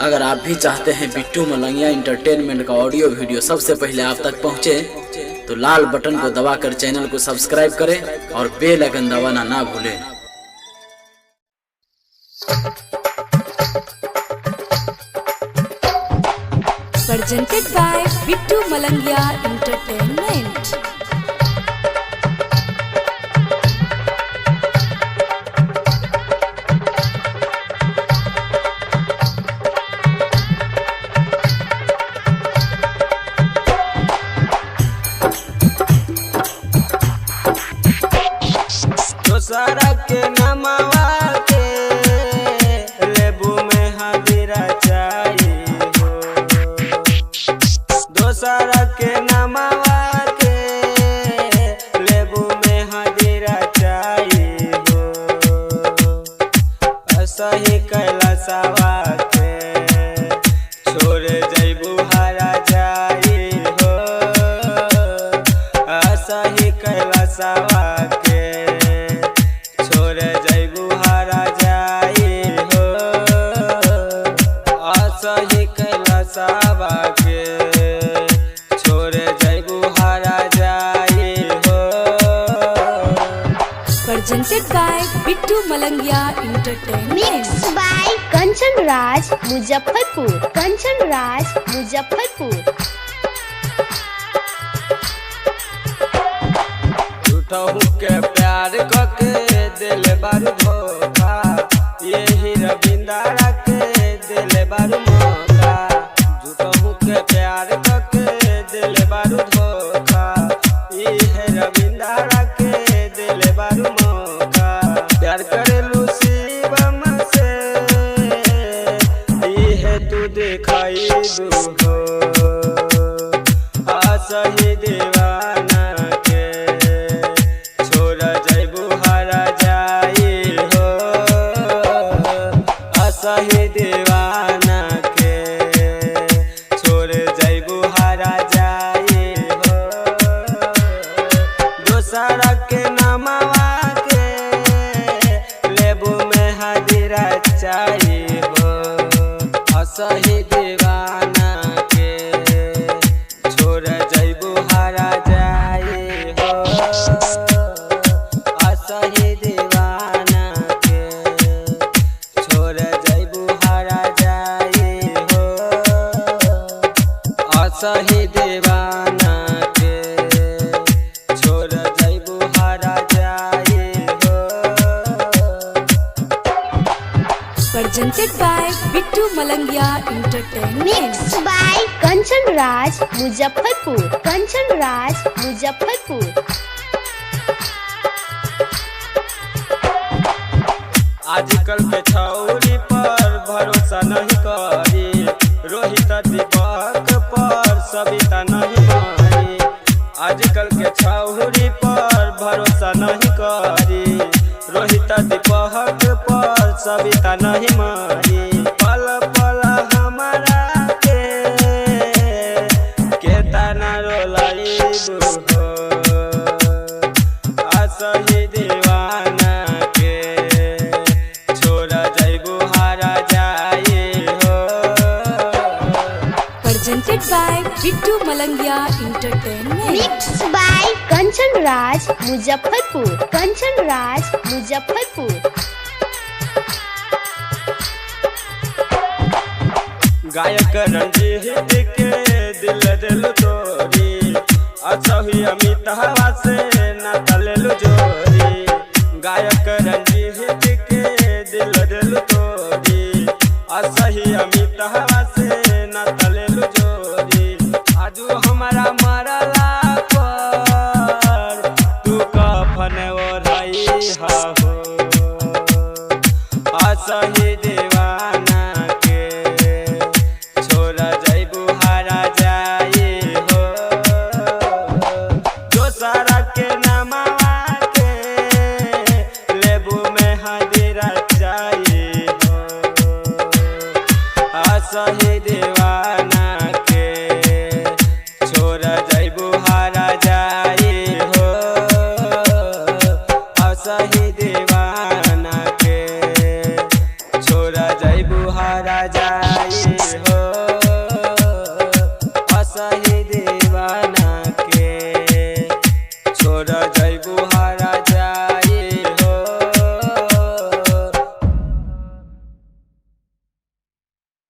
अगर आप भी चाहते हैं बिट्टू मलंगिया इंटरटेनमेंट का ऑडियो वीडियो सबसे पहले आप तक पहुंचे, तो लाल बटन को दबाकर चैनल को सब्सक्राइब करें और बेल आइकन दबाना ना भूलें। Presented by Bittu Malangia Entertainment. दोसरा के नमवा के लेबू में हदीरा चाही हो। दोसरा के नमवा के लेबू में हदीरा चाही हो। असही कैलाशवा के छोड़ जैबू हरा जाई हो। असही कैलाशवा के छोड़ जैबू हरा जाई हो। असही कैलाशवा के छोड़ जैबू हरा जाई हो। Presented by Bittu Malangia Entertainment. Mixed by Kanchan Raj, Muzaffarpur. Kanchan Raj, Muzaffarpur. झूठहू के प्यार कके दिल बारू धोखा, यही रविंदारा के दिल बारू मौका। झूठहू के प्यार कके दिल बारू धोखा, यही रविंदारा के दिल बारू मौका। प्यार करेलू शिवम से इहे तू दिखाई दू हो। असही दीवाना के छोड़ जैबू हरा जाई हो। असही दीवाना के छोड़ जैबू हरा जाई हो। दोसरा के नमवा के लेबू में हदीरा चाही हो। असही दीवाना के छोड़ जैबू हरा जाई हो। असही दीवाना के छोड़ जैबू हरा जाई हो। असही दीवाना के छोड़ जैबू हरा जाई हो। Presented by Bittu Malangia Entertainment. Mixed by Kanchan Raj, Muzaffarpur. Kanchan Raj, Muzaffarpur. आजकल के छौरी पर भरोसा नहीं करी, रोहित दीपक पर सविता नहीं मारी। आजकल के छौरी पर भरोसा नहीं करी, रोहित दीपक पर सविता नहीं मारी। पल पल हमारा के केतना रोलाइबू हो। असही दीवाना के छोड़ जैबू हरा जाई हो। Presented by Bittu Malangia Entertainment. Mixed by Kanchan Raj, Muzaffarpur. Kanchan Raj, Muzaffarpur. गायक रंजीत के दिल दिल तोरी, असही अमिताभ से नाता लेलु जोरी। गायक रंजीत के दिल दिल तोरी, असही अमिताभ से नाता लेलु जोरी। आजू हमारा मरला पर तू कफन ओढ़ाई हो। असही दीवाना के छोड़ जैबू हरा जाई हो। दोसरा के नमवा के लेबू में हदीरा चाही हो। असही दीवाना के छोड़ जैबू हरा जाई हो। असही दीवाना के छोड़ जैबू हरा जाई। असही दीवाना के, छोड़ जइबू हारा।